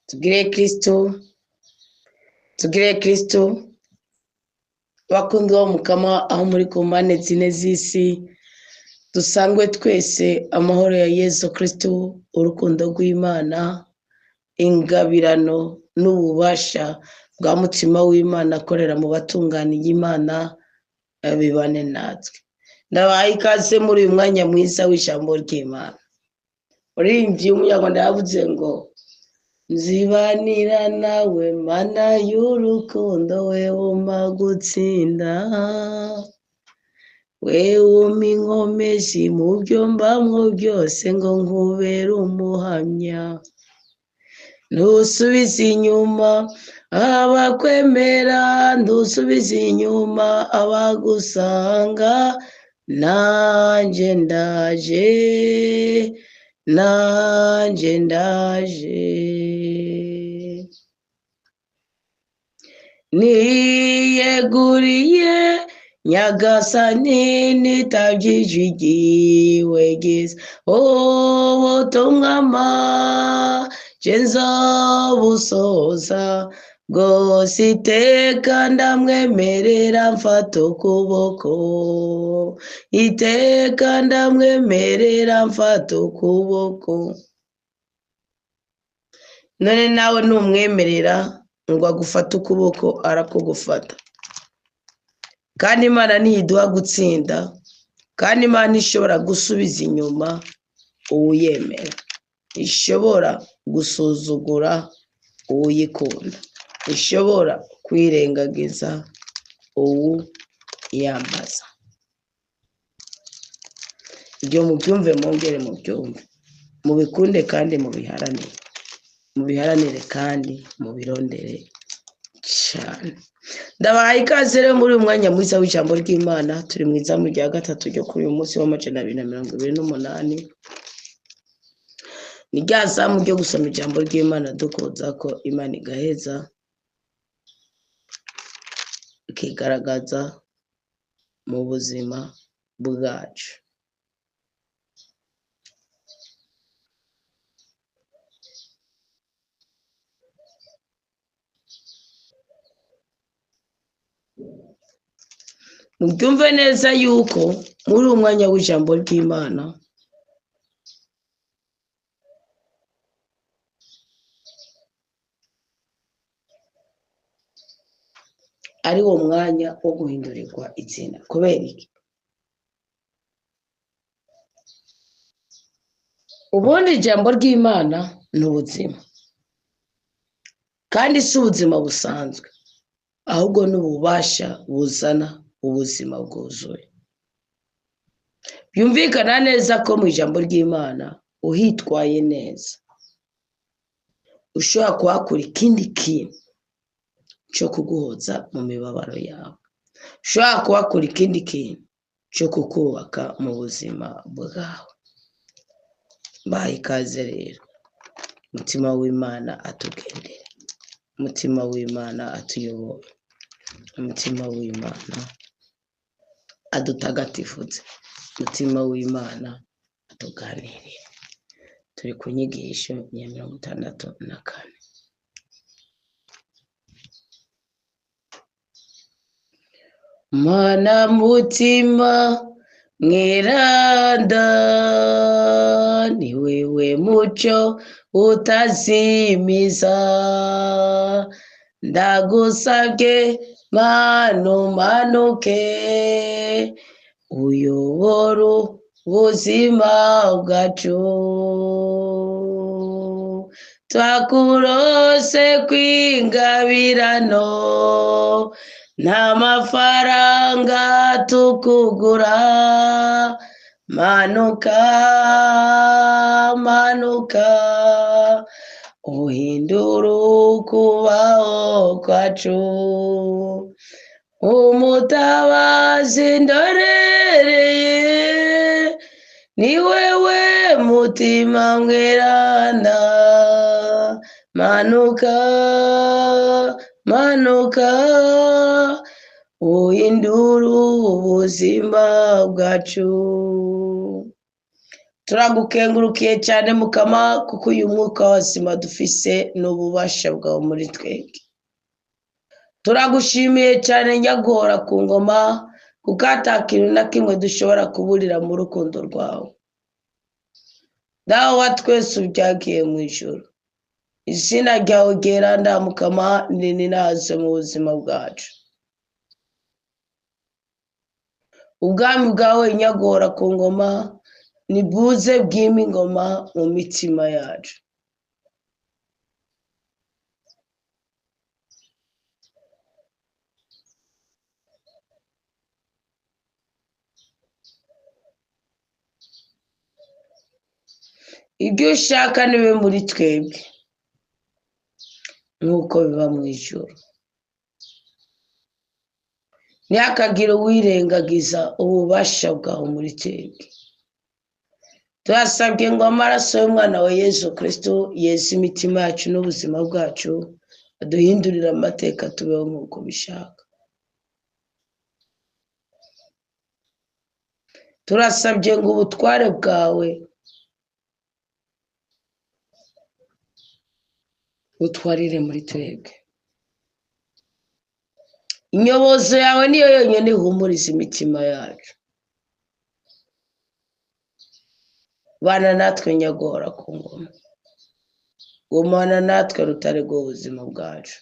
Tugire Kristo, tugire Kristo. Bakundwa b'Umukama aho muri ku mpande zine z'isi, dusangwe twese amahoro ya Yesu Kristo, urukundo rw'Imana, ingabirano n'ububasha bwa Mutima w'Imana akorera mu batunganiye Imana bibane natwe. Ndabahaye ikaze muri uyu mwanya mwiza w'ijambo ry'Imana. Umuririmbyi w'umunyarwanda yavuze ngo nzibanira nawe mana y'urukundo, wewe umpa gutsinda, wewe umpa inkomezi mu byo mbamwo byose ngo nkubere umuhamya. Ntusubize inyuma abakwemera, ntusubize inyuma abagusanga, nanjye ndaje, nanjye ndaje. Niyeguriye Nyagasani, nitabye ijwi ryiwe ryiza, ubutumwa mpa nje nzabusohoza bwose, iteka ndamwemerera mfata ukuboko, iteka ndamwemerera mfata ukuboko. None nawe numwemerera ngo agufate ukuboko, arakugufata. Kandi Imana ntiduha gutsinda, kandi Imana ishobora gusubiza inyuma uwuyemera, ishobora gusuzugura uwuyikunda, ishobora kwirengagiza uwuyambaza. Ibyo mubyumve, mwongere mubyumve, mubikunde kandi mubiharanire, mubiharanire kandi mubirondere cyane. Ndabahaye ikaze rero muri uyu mwanya mwiza w'ijambo ry'Imana. Turi mu izamu rya gatatu ryo kuri uyu munsi wa 228. Ni rya zamu ryo gusoma ijambo ry'Imana dukoza ko Imana igaheza ikigaragaza mu buzima bwacu. Mubyumve neza yuko muri uyu mwanya w'ijambo ry'Imana ari wo mwanya wo guhindurirwa izina. Kubera iki? Ubundi ijambo ry'Imana ni ubuzima, kandi si ubuzima busanzwe, ahubwo ni ububasha buzana ubuzima bwuzuye. Byumvikana neza ko mu ijambo ry'Imana uhitwaye neza ushobora kuhakura ikindi kintu cyo kuguhoza mu mibabaro yawe, ushobora kuhakura ikindi kintu cyo kukubaka mu buzima bwawe. Mbahaye ikaze rero, umutima w'Imana atugendere, umutima w'Imana atuyobore, umutima w'Imana adutagatifuze, umutima w'Imana atuganirire. Turi ku nyigisho ya 64. Mana mutima mweranda, ni wewe muco utazimiza, ndagusabye manu manuke, uyobore ubuzima bwacu. Twakurose kw'ingabirano, nta mafaranga tukugura, manuka manuka, uhindure ukubaho kwacu. Umutabazi ndorereye, ni wewe mutima mweranda, manuka manuka, uhindure ubuzima bwacu. Turagukengurukiye cyane Mukama, kuko uyu mwuka w'abazima dufise n'ububasha bwawe muri twebwe. Turagushimiye cyane Nyagora ku ngoma, kuko ata kintu na kimwe dushobora kuburira mu rukundo rwawe. Dawe wa twese ubyagiye mu ijuru, izina ryawe ryeranda Mukama ninaze mu buzima bwacu. Ubwami bwawe Nyagora ku ngoma nibuze bwime ingoma mu mitima yacu. Ibyo ushaka nibe muri twebwe nk'uko biba mu ijuru. Ntihakagire uwirengagiza ububasha bwawe muri twebwe. Turasabye ngo amaraso y'umwana wa Yesu Kristo yeze imitima yacu n'ubuzima bwacu, aduhindurire amateka tubeho nk'uko bishaka. Turasabye ngo ubutware bwawe butwarire muri twebwe. Inyobozo yawe niyo yonyine ihumuriza imitima yacu. Bana natwe Nyagora ku ngoma, gumana natwe rutare rw'ubuzima bwacu.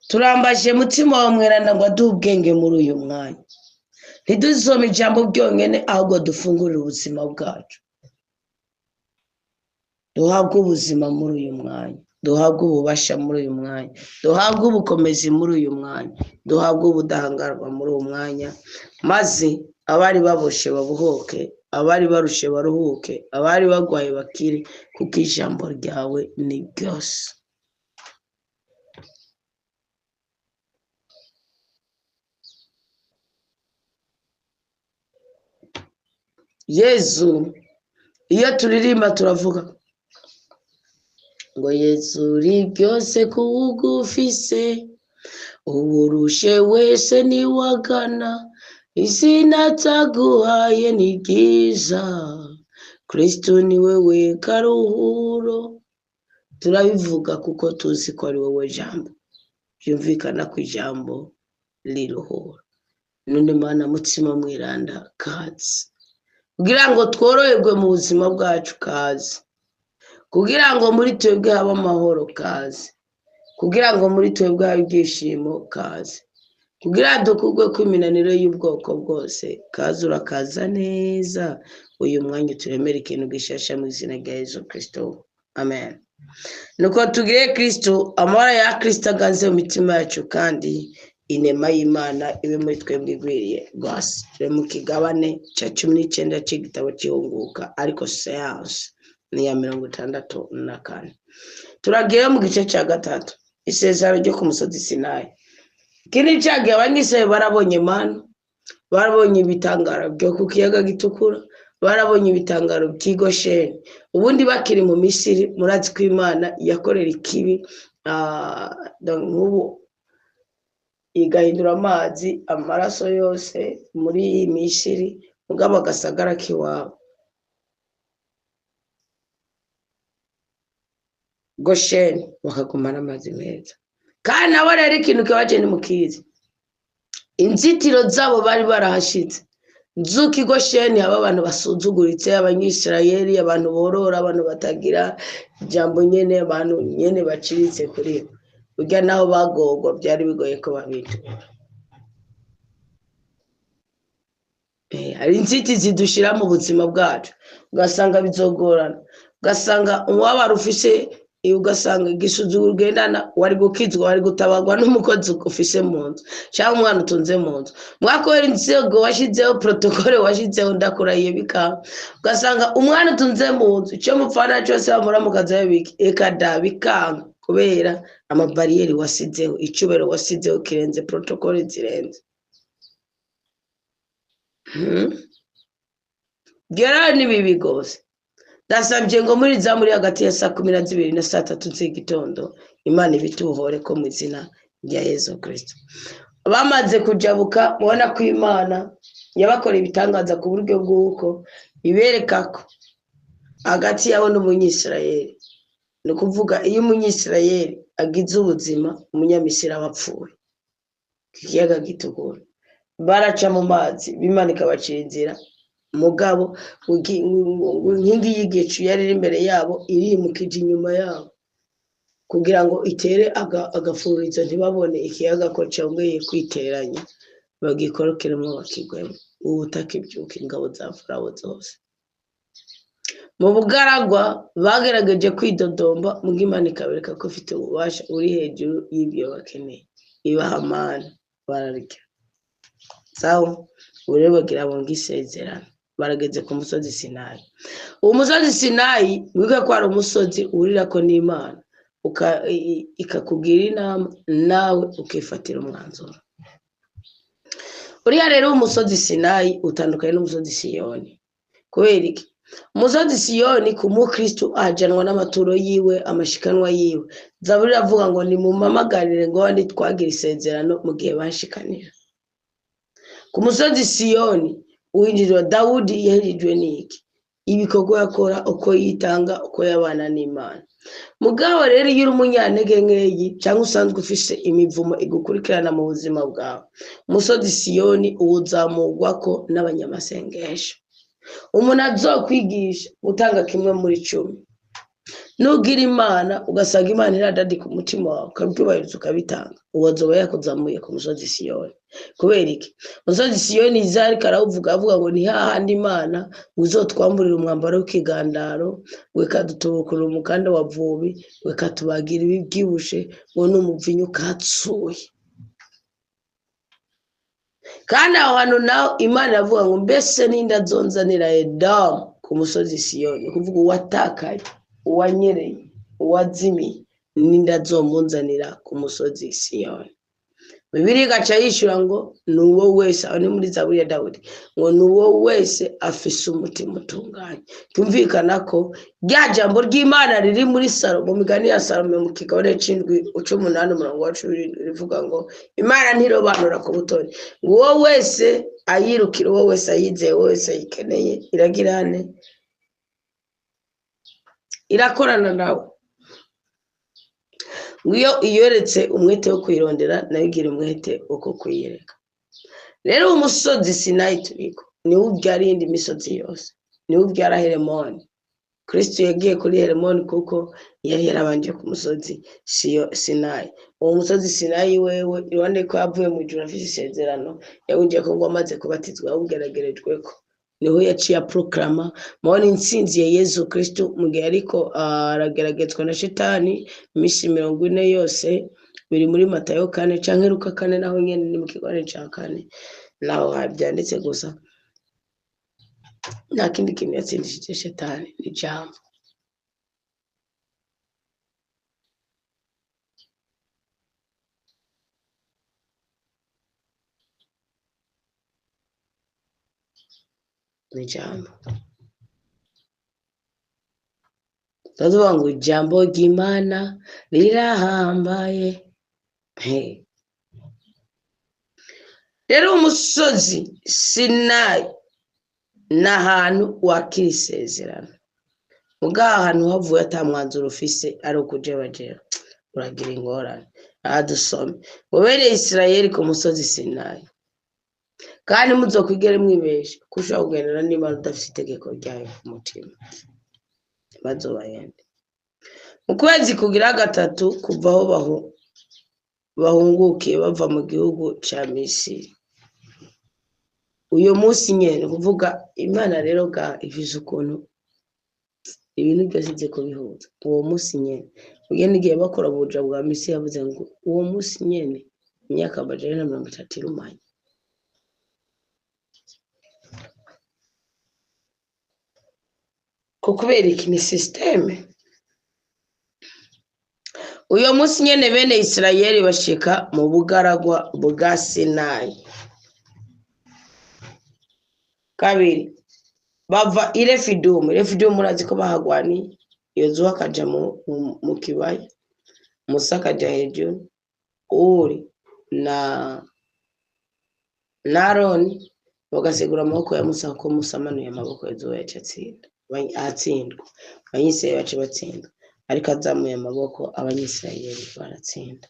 Turambaje mutima wa mweranda ngo aduhe ubwenge muri uyu mwanya. Ntidusome ijambo ryonyine, ahubwo dufungurire ubuzima bwacu. Duhabwe ubuzima muri uyu mwanya, duhabwe ububasha muri uyu mwanya, duhabwe ubukomezi muri uyu mwanya, duhabwe ubudahangarwa muri uyu mwanya, maze abari baboshe babohoke, abari barushe baruhuke, abari barwaye bakire, kuko ijambo ryawe ni ryose. Yezu, iyo turirimba turavuga ngo Yezu uri byose kuwugufise, uwurushe wese niwagana, izina taguhaye ni ryiza, Kristo ni wewe karuhuro. Turabivuga kuko tuzi ko ari wowe jambo, byumvikana ko ijambo riruhura. None Mana mutima mwiranda kazi, kugira ngo tworoherwe mu buzima bwacu kazi, kugira ngo muri twebwe habe amahoro kazi, kugira ngo muri twebwe habe ibyishimo kazi, kugira dukurwe ko iminaniro y'ubwoko bwose kazi. Urakaza neza uyu mwanya, uturemere ikintu gishasha mu izina rya Yesu Kristo, amen. Nuko tugire Kristo, amahoro ya Kristo aganze mu mitima yacu, kandi inema y'Imana ibe muri twebwe igwiriye rwose. Turi mu kigabane cya 19 cy'igitabo cy'ihunguka, ariko seanse ni iya 64. Turagiye mu gice cya 3, isezerano ryo ku musozi Sinayi. Iki ni cyagihe abanyisirayeli barabonye manu, barabonye ibitangaro byo ku kiyaga gitukura, barabonye ibitangaro by'i Gosheni. Ubundi bakiri mu Misiri, murazi ko Imana yakorera ikibi, nk'ubu igahindura amazi amaraso yose muri iyi Misiri, mugabo agasagara k'iwabo Gosheni bakagumana amazi meza. Kandi nabo rero ikintu kibaje ni mukizi, inzitiro zabo bari barahashitse nzuko i Gosheni haba abantu basuzuguritse, abanyisirayeli, abantu borora, abantu batagira ijambo nyene, abantu nyene baciritse kuri bo. Burya naho bagogwa byari bigoye ko babitura. Hari inzitizi dushira mu buzima bwacu, ugasanga bizogorana, ugasanga umubabaro ufise Ugasanga igisuzuguro ugendana, wari gukizwa, wari gutabarwa n'umukozi ufise mu nzu cyangwa umwana utunze mu nzu. Mwakubera inzego washyizeho, protokole washyizeho, ndakurahiye bikanga. Ugasanga umwana utunze mu nzu, icyo mupfana cyose bamuramukaza biki, eka da, bikanga kubera amabariyeri wasizeho, icyubahiro wasizeho kirenze protokole zirenze. Rero ni bibi rwose. Ndasabye ngo muri za muri hagati ya saa 12 na saa 3 z'igitondo, Imana ibituhore ko mu izina rya Yezu Kristo. Bamaze kujabuka, mubona ko Imana yabakoreye ibitangaza ku buryo bw'uko ibereka ko hagati yabo n'umunyisirayeli, ni ukuvuga iyo umunyisirayeli agize ubuzima, umunyamisiri aba apfuye. Ikiyaga gitukura baraca mu mazi, Imana ikabacira inzira. Mugabo inkingi y'igicu yari iri imbere yabo irimukije inyuma yabo kugira ngo itere agafurizo, ntibabone ikiyaga ko cyongeye kwiteranya, bagikorokeremo bakigwemo. Ubu butakibyuka ingabo za Farawo zose mu bugaragwa bagerageje kwidodomba, muga Imana ikabereka ko ifite ububasha uri hejuru y'ibyo bakeneye, ibaha amana bararya. Sawa, ubu rero bagira ngo isezerano, barageze ku musozi Sinayi. Uwo musozi Sinayi, wiga ko ari umusozi urirako n'Imana, ikakugira inama nawe ukifatira umwanzuro. Uriya rero umusozi Sinayi utandukanye n'umusozi Siyoni. Kubera iki? Umusozi Siyoni ku mukristo ajanwa n'amaturo yiwe, amashikanwa yiwe. Zaburi iravuga ngo nimumamagarire ngo ntitwagira isezerano mu gihe bashikanira. Ku musozi Siyoni uwinjirwa Dawudi yahirijwe n'iki? Ibikorwa yakora, uko yitanga, uko yabana n'Imana. Mugabo rero iyo uri umunyantege nkeyi cyangwa usanzwe ufise imivumo igukurikirana mu buzima bwawe, umusozi Siyoni uwuzamurwako n'abanyamasengesho. Umuntu azokwigisha gutanga kimwe muri 10. Nugira Imana ugasanga Imana iradadika umutima wawe, ukabyubahiriza ukabitanga, uwo azoba yakuzamuye ku musozi Siyoni. Kubera iki? Umusozi Siyoni Izari karawuvuga avuga ngo ni hahandi Imana uzotwamburira umwambaro w'ikigandaro, ngo ikadutubukura umukanda wa vubi, ngo ikatubagira ibibyibushe, ngo n'umuvinyu ukatsuye. Kandi aho hantu naho Imana iravuga ngo mbese ninde azonzanira Edomu ku musozi Siyoni, ni ukuvuga uwatakaye, uwanyereye, uwazimiye, ninde azomunzanira ku musozi Siyoni. Bibiliya igaca yishyura ngo ni uwo wese, aho ni muri Zaburi ya Dawudi, ngo ni uwo wese afise umutima utunganye. Byumvikana ko rya jambo ry'Imana riri muri Salomo, mu migani ya Salomo mu kigabane c'indwi c'umunani umurongo wa 17, rivuga ngo Imana ntirobanura ku butoni, ngo uwo wese ayirukira, uwo wese ayizeye, uwo wese ayikeneye, iragirane, irakorana nawe. Iyo iyoretse umwete wo kuyirondera, nayo igira umwete wo kuyireka. Rero uwo musozi Sinayi turiko niwo ubyara iyindi misozi yose, niwo ubyara Heremoni. Kristo yagiye kuri Heremoni kuko yari yarabanje ku musozi Sinayi. Uwo musozi Sinayi wewe iruhande ko yavuye mu ijuru afise isezerano, yawinjiye ko ngo amaze kubatizwa yawugeragerejweko, niho yaciye aproklama mubona intsinzi ya Yezu Kristo mu gihe ariko arageragezwa na Shetani iminsi 40 yose, biri muri Matayo 4 canke Luka 4, naho nyene ni mu kigabane ca 4, naho byanditse gusa. Nta kindi kintu yatsindishije Shetani ni ijambo. Ni ijambo. Ndavuga ngo ijambo ry'Imana rirahambaye. Rero umusozi Sinayi ni ahantu wakira isezerano. Muga ahantu havuye ata mwanzuro ufise, ari ukujebajeba, uragira ingorane. Aha dusome ngo bene Isirayeli ku musozi Sinayi, kandi muzokwigere mwibesha ko ushobora kugendana n'Imana udafise itegeko ryayo ku mutima, bazobayende. Mu kwezi kugira gatatu kuva aho bahungukiye bava mu gihugu ca Misiri, uyo munsi nyene, kuvuga Imana rero ga ifise ukuntu Ibintu byose ize kubihuza uwo munsi nyene. Ugenda igihe bakora ubuja bwa misi, yavuze ngo uwo munsi nyene imyaka 430 irumanye. Ko kubera iki ni systeme. Uyo munsi nyene bene Isirayeli bashika mu bugaragwa bwa Sinayi. Kabiri, bava i Refidimu. Refidimu murazi ko bahagwaniye, Yozuwa akaja mu kibaya, Musa akaja hejuru, Uri na Aroni bagasigura amaboko ya Musa, kuko Musa amanuye amaboko Yozuwa yaca atsinda, atsindwa. Abanyisirayeli baca batsinda, ariko azamuye amaboko Abanyisirayeli baratsinda.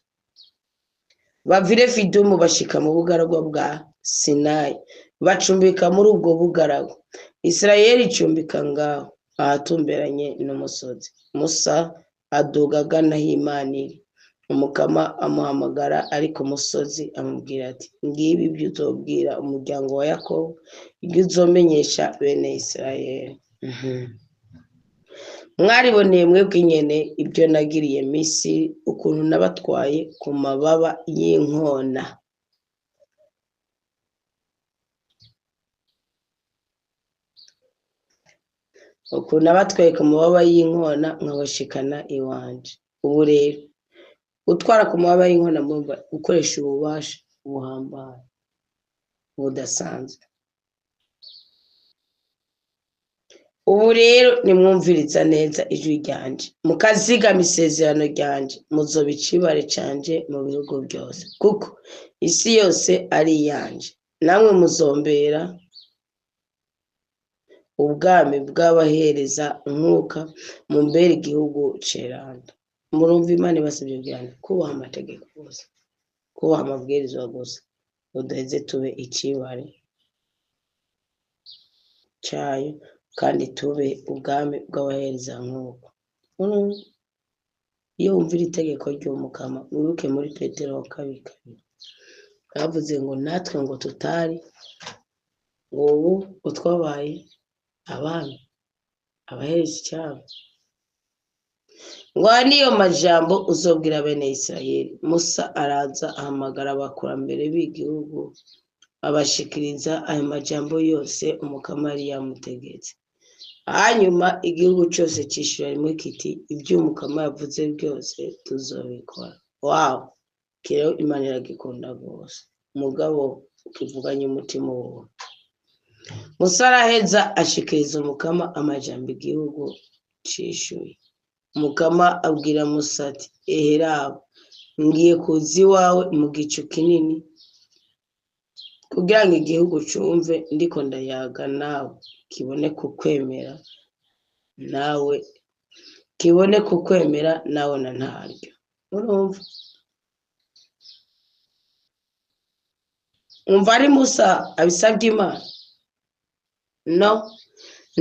Bava i Refidimu bashika mu bugaragwa bwa Sinayi, bacumbika muri ubwo bugaragwa. Isirayeli icumbika ngaho ahatumberanye n'umusozi. Musa aduga agana aho Imana iri. Umukama amuhamagara ari ku musozi, amubwira ati: ngibi ibyo uzobwira umuryango wa Yakobo, ibyo uzomenyesha bene Isirayeli. Mwariboneye mwebwe nyene ibyo nagiriye Misiri, ukuntu nabatwaye ku mababa y'inkona. Ukuntu nabatwaye ku mababa y'inkona nkabashikana iwanje. Ubu rero utwara ku mababa y'inkona, murumva ukoresha ububasha buhambaye budasanzwe. Ubu rero nimwumviriza neza ijwi ryanje, mukazigama isezerano ryanje, muzoba icibare canje mu bihugu byose, kuko isi yose ari iyanje. Namwe muzombera ubwami bw'abahereza umwuka, mumbere igihugu ceranda. Murumva Imana ibasabye kugira kubaha amategeko gusa, kubaha amabwirizwa gusa, uduheze tube icibare cayo, kandi tube ubwami bw'abahereza nkuko. Iyo wumvira itegeko ry'Umukama, wibuke muri Petero wa 2:2 bavuze ngo natwe ngo tutari ubu twabaye abami, abahereza icyabo. Ngo aya niyo majambo uzobwira bene Isirayeli. Musa araza ahamagara abakurambere b'igihugu, abashikiriza ayo majambo yose Umukama yari yamutegetse. Hanyuma igihugu cyose cishura rimwe kiti: ibyo Umukama yavuze byose tuzobikora. Wow, rero Imana iragikunda rwose, mugabo ukivuganye umutima wowe. Musa araheza ashikiriza Umukama amajambo igihugu cishuye. Umukama abwira Musa ati: eherabo ngiye kuza iwawe mu gicu kinini, kugira ngo igihugu cumve ndiko ndayaga nawe, kibone kukwemera nawe, kibone kukwemera nawe na ntaryo. Urumva? Umva ari Musa abisabye Imana? No,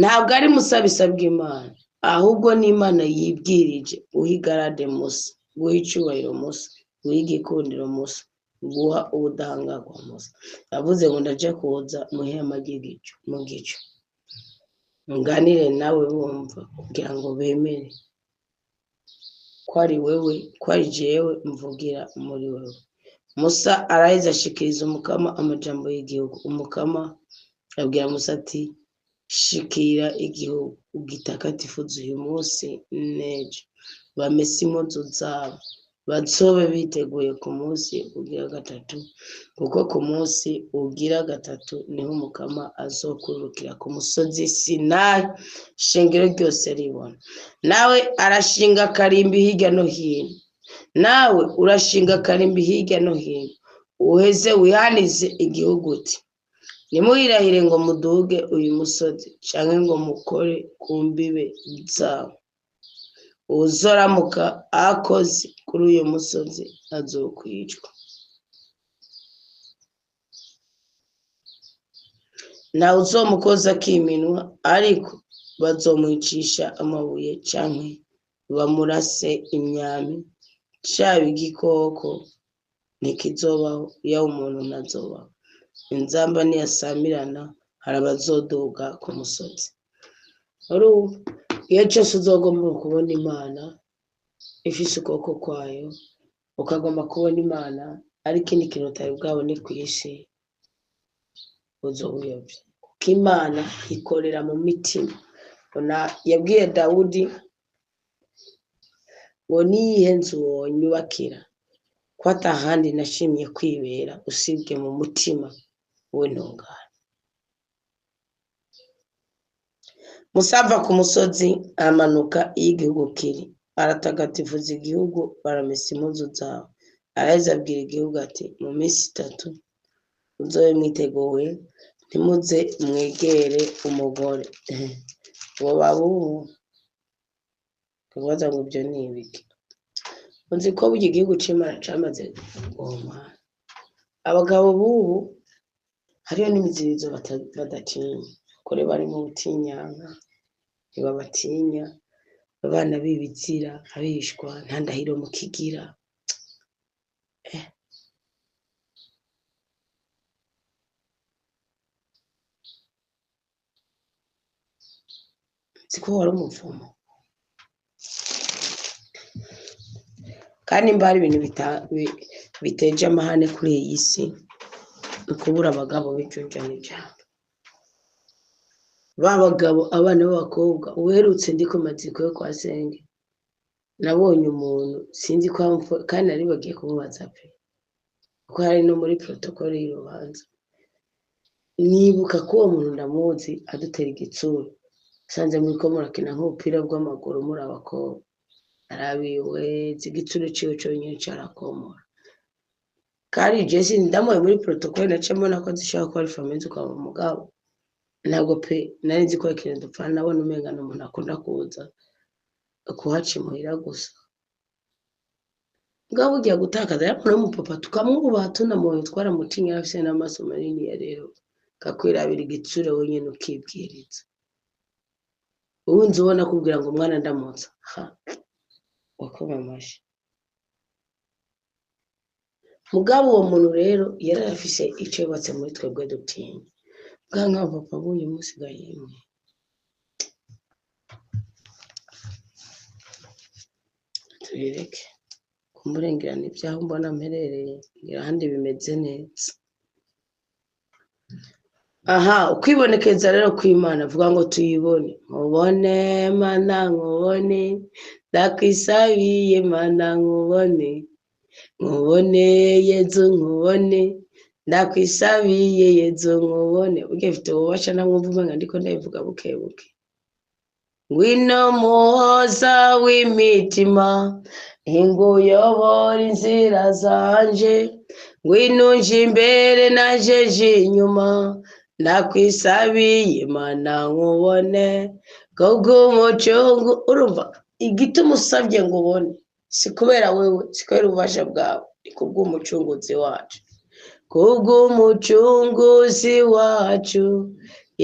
ntabwo ari Musa abisabye Imana, ahubwo ni Imana yibwirije guha igarade Musa, guha icyubahiro Musa, guha igikundiro Musa, guha ubudahangarwa Musa. Yavuze ngo ndaje kuza mu ihema ry'igicu, mu gicu, nganire nawe bumva, kugira ngo bemere ko ari wewe, ko ari jewe mvugira muri wewe. Musa araheza ashikiriza Umukama amajambo y'igihugu. Umukama abwira Musa ati: shikira igihugu ugitakatifuze uyu munsi n'ejo, bamese impuzu zabo, bazobe biteguye ku munsi ugira gatatu, kuko ku munsi ugira gatatu niho Umukama azokururukira ku musozi Sinayi, ishengero ryose ribona. Nawe arashinga akarimbi hirya no hino, nawe urashinga akarimbi hirya no hino, uheze wihanize igihugu uti: ntimuhirahire ngo muduge uyu musozi, canke ngo mukore ku mbibe zawo. Uwuzoramuka akoze kuri uyu musozi azokwicwa. Ntawe uzomukoza akiminwa, ariko bazomwicisha amabuye canke bamurase imyambi. Caba igikoko ntikizobaho, yaba umuntu ntazobaho. Inzamba niyasamirana, hari abazoduga ku musozi. Urumva? Iyo cyose uzogomba kubona Imana ifise ukuboko kwayo, ukagomba kubona Imana ari ikindi kintu utari bwabone ku isi, uzoba uyobye. Kuko Imana ikorera mu mitima. Ona yabwiye Dawudi ngo niyihe nzu wonyubakira, ko atahandi nashimye kwibera usibye mu mutima w'intungane. Musa ava ku musozi aramanuka iyo igihugu kiri, aratagatifuza igihugu, baramesa impuzu zabo. Araheza abwira igihugu ati mu minsi itatu muzobe mwiteguye, ntimuze mwegere umugore. Ngo babubu kubaza ngo ibyo ni ibiki? Uzi ko burya igihugu c'Imana camaze guhumana. Abagabo b'ubu hariyo n'imizirizo badatinya, kure bari mu butinyanka, ntibabatinya, abana b'ibizira, abishwa, nta ndahiro mukigira. Siko wari umuvumo. Kandi nimba hari ibintu biteje amahane kuri iyi si, ni ukubura abagabo b'ijunja n'ijambo. Ba bagabo, abana b'abakobwa, uherutse ndi ku maziko yo kwa Senge, nabonye umuntu sinzi ko kandi nari bagiye kumubaza pe, kuko hari no muri protokole y'urubanza. Nibuka ko uwo muntu ndamuzi adutera igitsure, sanze muri ko murakina nk'umupira w'amaguru muri abakobwa, arabiwe igitsure ciwe conyene carakomora. Kandi je ndamuye muri protokole naciye mbona ko zishobora kuba ari famille z'ukwa mugabo. Ntabwo pe nari nzi ko ikintu dupfana, nabona umenga ni umuntu akunda kuza kuhaca imuhira gusa. Mugabo bugiye gutakaza yabona umupapa tukamwubaha, tunamuwe twaramutinya, afise n'amaso manini ya rero kakwirabira igitsure wenyene ukibwiriza. Ubu nzi ubona akubwira ngo mwana ndamutsa, ha wakoma amashi. Mugabo uwo muntu rero yari afise ico yubatse muri twebwe dutinya. Bwa nka papa b'uyu munsi ga yemwe. Tubireke. Kumurengera ibyaho mbona mperereye, ngira ahandi bimeze neza. Aha, ukwibonekeza rero kw'Imana, avuga ngo tuyibone. Nkubone Mana nkubone, ndakwisabiye Mana nkubone, nkubone Yezu nkubone, ndakwisabiye Yezu nkubone. Burya mfite ububasha namwumva umenga ndiko ndabivuga buke buke. Ngwino muhoza w'imitima, inguyobora inzira zanje, ngwino uje imbere naje nje inyuma, ndakwisabiye Mana nkubone, kubw'umucungu. Urumva igituma usabye ngo ubone, si kubera wewe, si kubera ububasha bwawe, ni kubw'umucunguzi wacu. Kubw'umucunguzi wacu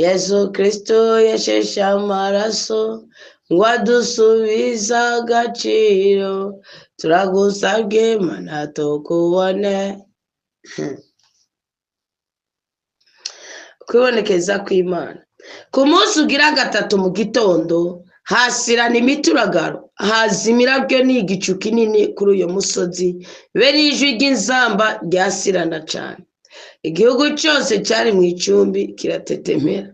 Yesu Kristo yasheshe amaraso ngo adusubize agaciro, turagusabye Mana tukubone. Kwibonekeza kw'Imana. Ku munsi ugira gatatu mu gitondo hasirana imituragaro, haza imirabyo n'igicu kinini kuri uyo musozi, be n'ijwi ry'inzamba ryasirana cane. Igihugu cyose cyari mu icumbi kiratetemera.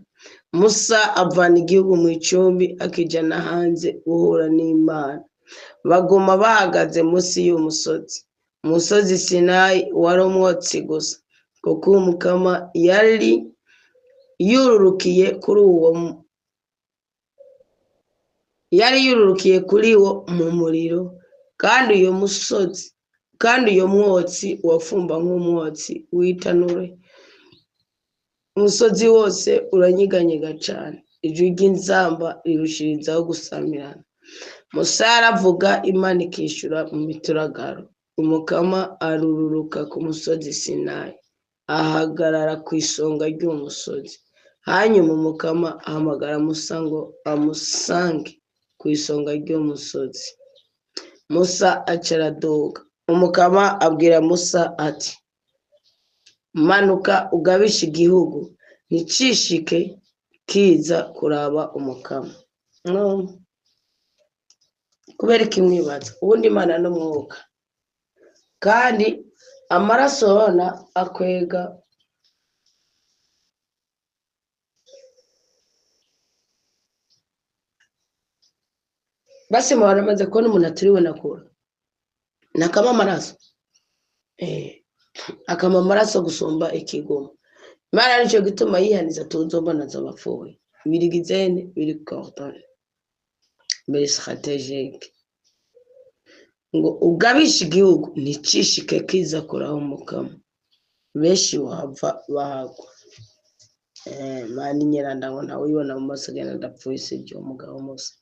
Musa avana igihugu mu icumbi akijana hanze guhura n'Imana. Baguma bahagaze munsi y'umusozi. Umusozi Sinayi wari umwotsi gusa, kuko Umukama yari yururukiye kuri uwo yari yururukiye kuri wo mu muriro, kandi uyo musozi kandi uyo mwotsi wafumba nk'umwotsi w'itanure. Umusozi wose uranyeganyega cane, ijwi ry'inzamba rirushirizaho gusamirana. Musa aravuga, Imana ikishura mu mituragaro. Umukama arururuka ku musozi Sinayi, ahagarara ku isonga ry'uwo musozi. Hanyuma Umukama ahamagara Musa ngo amusange ku isonga ry'uwo musozi. Musa aca araduga. Umukama abwira Musa ati manuka ugabishe igihugu, nticishike kiza kuraba Umukama. No. Kubera ikimwibaza ubundi Imana n'umwuka, kandi amaraso urabona akwega basi mu bantu bamaze kubona umuntu aturiwe nakura nakama amaraso, akama amaraso gusumba ikigoma. Imana nicyo gituma yihaniza tuzombona z'abapfuye biri gizene biri cordon biri strategique ngo ugabishe igihugu nticishike kiza kuraho umukamo benshi wava bahagwa. Mani nyiranda ngo ntawe uyibona mu maso agenda adapfuye, sibyo umugabo musa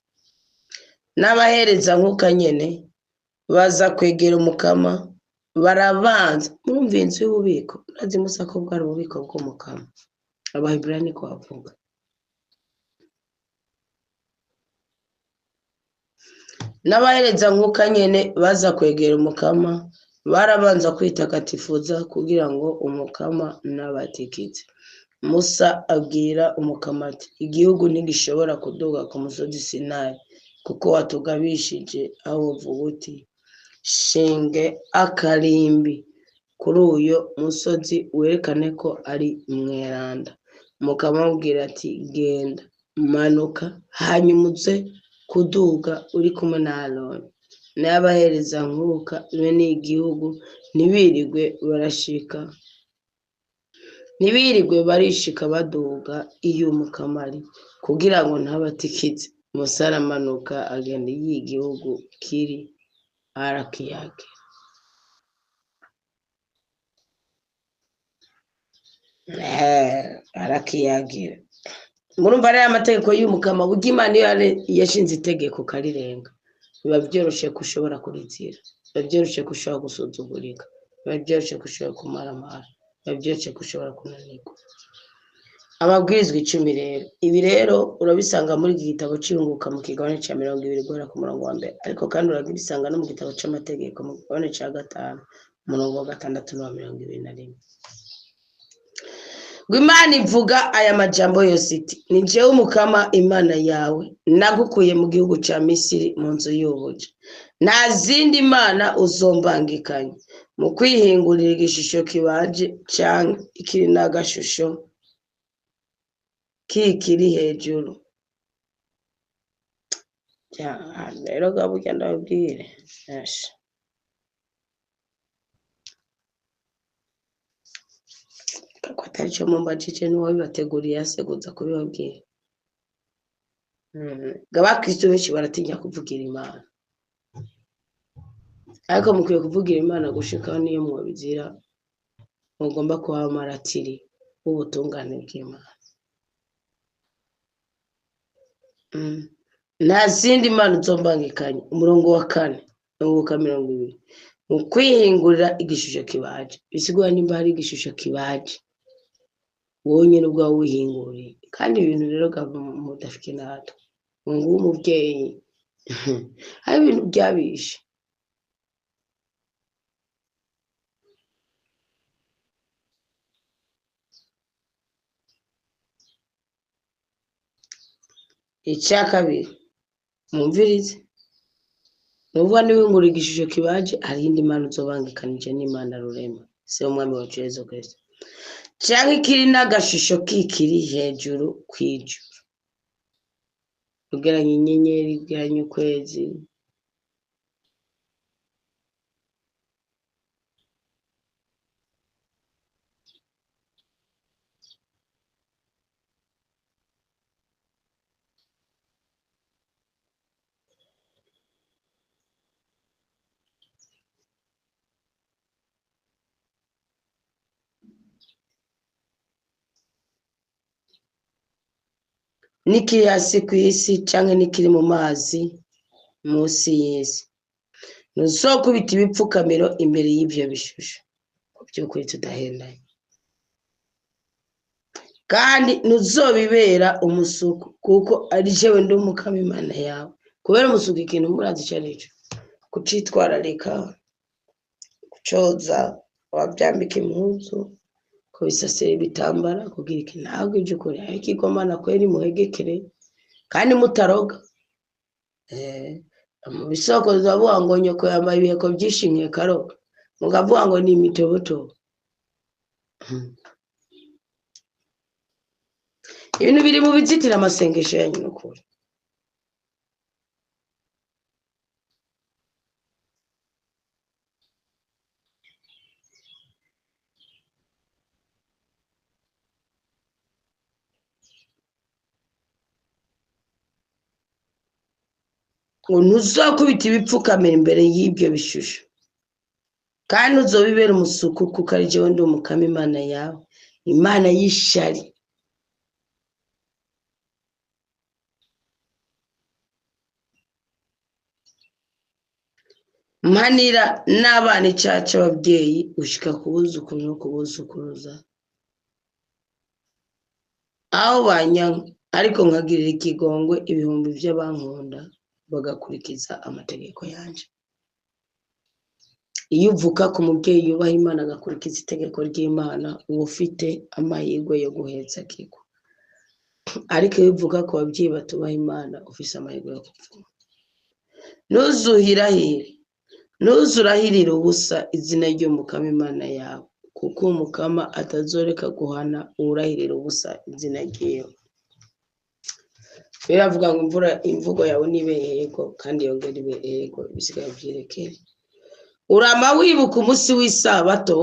n'abahereza nkuka nyene baza kwegera umukama barabanza. Murumva inzu y'ububiko murazi Musa ko bwari ububiko bw'umukama, Abaheburayo niko bavuga. N'abahereza nkuka nyene baza kwegera umukama barabanza kwitakatifuza kugira ngo umukama n'abatikitse. Musa abwira umukama ati igihugu ntigishobora kuduga ku musozi Sinayi kuko watugabishije aho uvuga uti shinge akarimbi kuri uyo musozi werekane ko ari mweranda. Umukama amubwira ati genda manuka hanyuma uze kuduga uri kumwe na Aroni n'abahereza nkuka bene igihugu, ntibirirwe barashika ntibirirwe barishika baduga iyo umukama ari kugira ngo ntabatikize. Musa aramanuka agenda iyo igihugu kiri arakiyagira. Arakiyagira. Murumva rero amategeko y'umukama, burya Imana iyo yashinze itegeko ukarirenga biba byoroshe ko ushobora kurizira, biba byoroshe ko ushobora gusuzugurika, biba byoroshe ko ushobora kumaramara, biba byoroshe ko ushobora kunanirwa. Amabwirizwa 10 rero, ibi rero urabisanga muri iki gitabo cy'Ihunguka mu kigabane cya 20 guhera ku murongo wa 1, ariko kandi urabisanga no mu gitabo cy'amategeko mu kigabane cya 5 umurongo wa 6 n'uwa 21. Ngo Imana ivuga aya majambo yose iti ni jewe umukama Imana yawe nagukuye mu gihugu cya Misiri mu nzu y'ubuja, nta zindi mana uzombangikanya mu kwihingurira igishusho kibaje canke ikiri n'agashusho kikiri hejuru. Rero gaburya ndababwire ko atari cyo mumbajije n'uwabibateguriye yaseguza kubibabwira. Abakristo benshi baratinya kuvugira Imana, ariko mukwiye kuvugira Imana gushikaho niyo mwobizira mugomba kuba amaratiri w'ubutungane bw'Imana. Nta zindi mana uzombangikanya. Umurongo wa 4 n'uwa 20 mu kwihingurira igishusho kibaje, bisigura nimba hari igishusho kibaje wowe nyine ubwawe wihinguriye. Kandi ibintu rero mudafike na hato ngo umubyeyi hari ibintu byabishe. Icya kabiri mumvirize, nuvuga niwingura igishusho kibaje hari indi mana uzobangikanije n'Imana rurema se umwami wacu Yesu Kristo, canke ikiri n'agashusho kikiri hejuru kw'ijuru, ugeranye inyenyeri, ugeranye ukwezi. N'ikiri hasi ku isi canke n'ikiri mu mazi munsi y'isi, ntuzokubita ibipfukamiro imbere y'ivyo bishusho by'ukuri tudahendanye, kandi ntuzobibera umusuku kuko ari jewe ndi umukama Imana yawe. Kubera umusuku ikintu murazi ico arico, kucitwararika, kucoza, wavyambika impuzu, kubisasira ibitambara, kugira iki, ntabwo ivyo ukuri ariko igomana kweri muhegekere kandi mutaroga. Mu bisokozo bavuga ngo nyoko yambaye ibiheko byinshi nkekaroga, mukavuga ngo ni imitobotobo. Ibintu biri mu bizitira amasengesho yanyu n'ukuri. Ngo ntuzakubita ibipfukamira imbere y'ibyo bishusho, kandi uzobibera umusuku, kuko ari jewe ndi Umukama Imana yawe, Imana y'ishari. Mpanira n'abana icyaha cy'ababyeyi ushika ku buzukuru no ku buzukuruza, aho banyanka, ariko nkagirira ikigongwe ibihumbi by'abankunda bagakurikiza amategeko yanje. Iyo uvuka ku mubyeyi yubaha Imana agakurikiza itegeko ry'Imana, uba ufite amahirwe yo guheza akigwa. Ariko iyo uvuka ku babyeyi batubaha Imana, ufise amahirwe yo gupfa. Ntuzuhirahire, ntuzurahirire ubusa izina ry'Umukama Imana yawe, kuko Umukama atazoreka guhana uwurahirira ubusa izina ryiwe. Biravuga ngo imvura imvugo yawe nibe yego kandi yongere ibe yego, ibisigaye byirekere. Urama wibuka umunsi w'isabato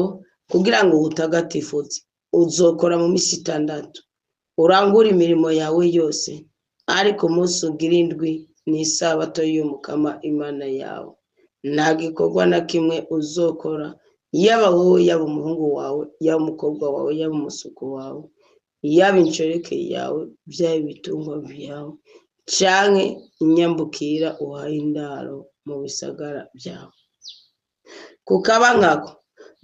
kugira ngo utagatifuze, uzokora mu minsi 6, urangure imirimo yawe yose, ariko umunsi ugira indwi ni isabato y'Umukama Imana yawe. Nta gikorwa na kimwe uzokora, yaba wowe, yaba umuhungu wawe, yaba umukobwa wawe, yaba umusuku wawe, yaba inshoreke yawe, byaba ibitungwa byawe, canke inyambukira uhaye indaro mu bisagara byawe. Kukaba nkako,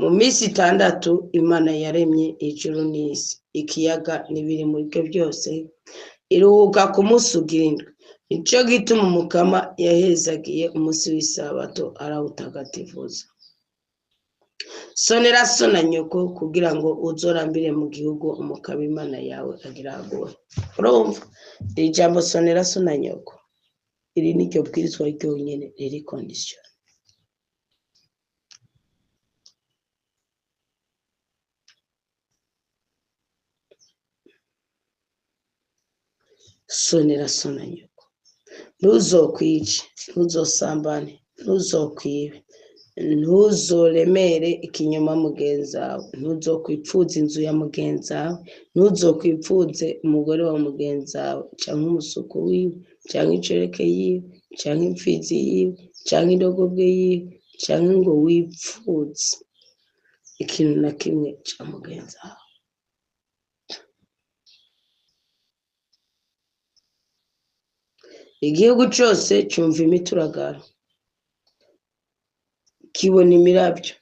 mu minsi 6 Imana yaremye ijuru n'isi, ikiyaga n'ibiri muri byo byose, iruhuka ku munsi ugira indwi. Nico gituma Umukama yahezagiye umunsi w'isabato arawutagatifuza. Sonera so na nyoko kugira ngo uzorambire mu gihugu Umukama Imana yawe agira aguhe. Urumva iri jambo sonera so na nyoko, iri ni ryo bwirizwa ryonyene riri condition. Sonera so na nyoko, ntuzokwice, ntuzosambane, ntuzokwibe, ntuzoremere ikinyoma mugenzi wawe, ntuzokwipfuza inzu ya mugenzi wawe, ntuzokwipfuze umugore wa mugenzi wawe, canke umusuku wiwe, canke inshoreke yiwe, canke imfizi yiwe, canke indogobwe yiwe, canke ngo wipfuze ikintu na kimwe ca mugenzi wawe. Igihugu cose cumva imituragaro, kibona imiravyo,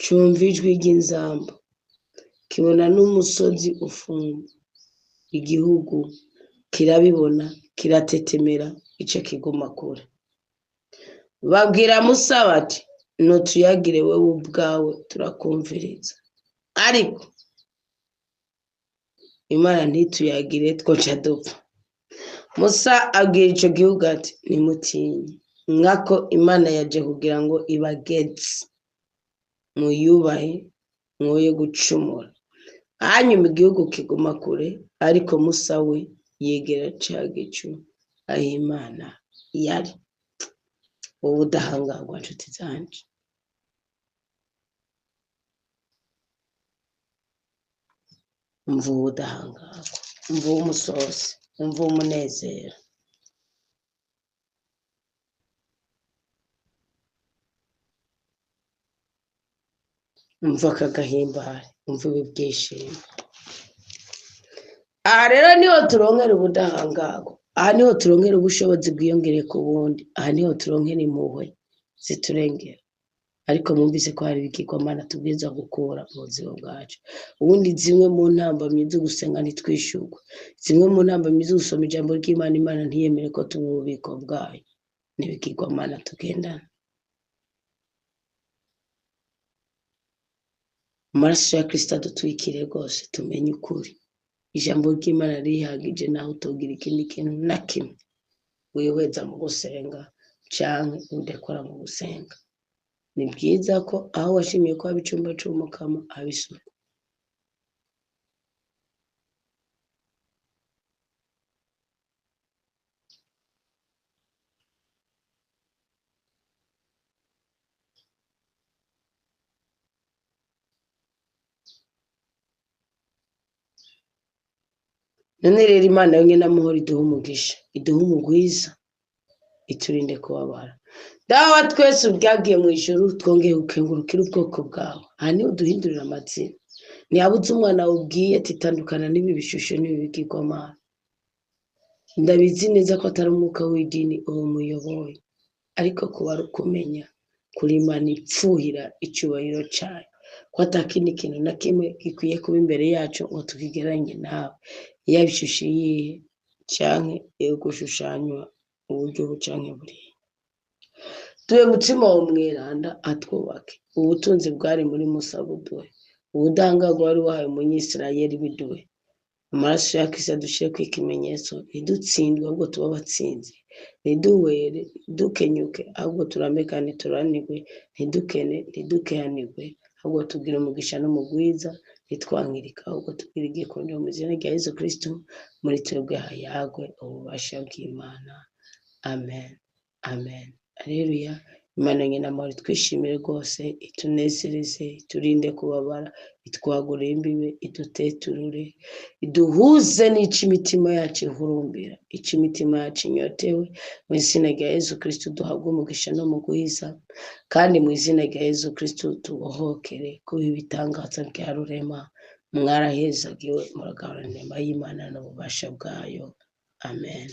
cumva ijwi ry'inzamba, kibona n'umusozi ufumba. Igihugu kirabibona, kiratetemera, ico kiguma kure. Babwira Musa bati, nutuyagire wewe ubwawe turakumviriza, ariko Imana ntituyagire twoca dupfa. Musa abwira ico gihugu ati, nimutinye, nkako Imana yaje kugira ngo ibageze, muyubahe, mwoye gucumura. Hanyuma igihugu kiguma kure, ariko Musa we yegera ca gicu aho Imana yari. Ubudahangarwa nshuti zanje. Umva ubudahangarwa, umva umusozi, umva umunezero. Umva aka gahimbare, umva ibi byishimo. Aha rero niho turonkera ubudahangarwa, aha niho turonkera ubushobozi bwiyongereye ku bundi, aha niho turonkera impuhwe ziturengera. Ariko mwumvise ko hari ibigirwamana tubwirizwa gukura mu buzima bwacu. Ubundi zimwe mu ntambamyi zo gusenga ntitwishyurwe, zimwe mu ntambamyi zo gusoma ijambo ry'Imana, Imana ntiyemere ko tuba ububiko bwayo, n'ibigirwamana tugendana. Amaraso ya Kristo adutwikire rwose, tumenye ukuri. Ijambo ry'Imana ririhagije, naho utogira ikindi kintu na kimwe wihweza mu gusenga canke udekora mu gusenga. Ni byiza ko aho washimiye ko haba icumba c'umukama haba isuku. None rero Imana yonyine amahoro iduhe umugisha, iduhe umugwiza, iturinde kubabara. Dawe wa twese ubwagiye mu ijuru, twongeye gukengurukira ubwoko bwawe. Aha niho uduhindurira amazina. Ntihabuze umwana ubwiye ati tandukana n'ibi bishusho n'ibi bigirwamana. Ndabizi neza ko atari umwuka w'idini uwo muyoboye, ariko kuba ari ukumenya kuri Imana ipfuhira icyubahiro cyayo, ko atakindi kintu na kimwe gikwiye kuba imbere yacu ngo tukigereranye nawe, yaba ishusho iyihe canke iyo gushushanywa uburyo ubu canke buriya. Duhe mutima wa mweranda atwubake, ubutunzi bwari muri Musa buduhe, ubudahangarwa wari wahaye umunyisirayeli biduhe, amaraso ya Kristo adushireko ikimenyetso, ntidutsindwe ahubwo tube abatsinzi, ntiduwere, ntidukenyuke ahubwo turambe kandi turanirwe, ntidukene, ntidukehanirwe ahubwo tugire umugisha n'umugwiza, ntitwangirike ahubwo tugire igikundiro mu izina rya Yezu Kristo, muri twebwe hayagwe ububasha bw'Imana. Amen, amen. Alleluya. Imana nyina amahoro twishimire rwose, itunezereze, iturinde kubabara, itwagure imbibe, iduteturure, iduhuze n'ico imitima yacu ihurumbira, ico imitima yacu inyotewe. Mu izina rya Yezu Kristo duhabwe umugisha n'umugwiza, kandi mu izina rya Yezu Kristo tubohokere kuba ibitangaza bya rurema. Mwarahezagiwe, muragahorana inema y'Imana n'ububasha bwayo. Amen.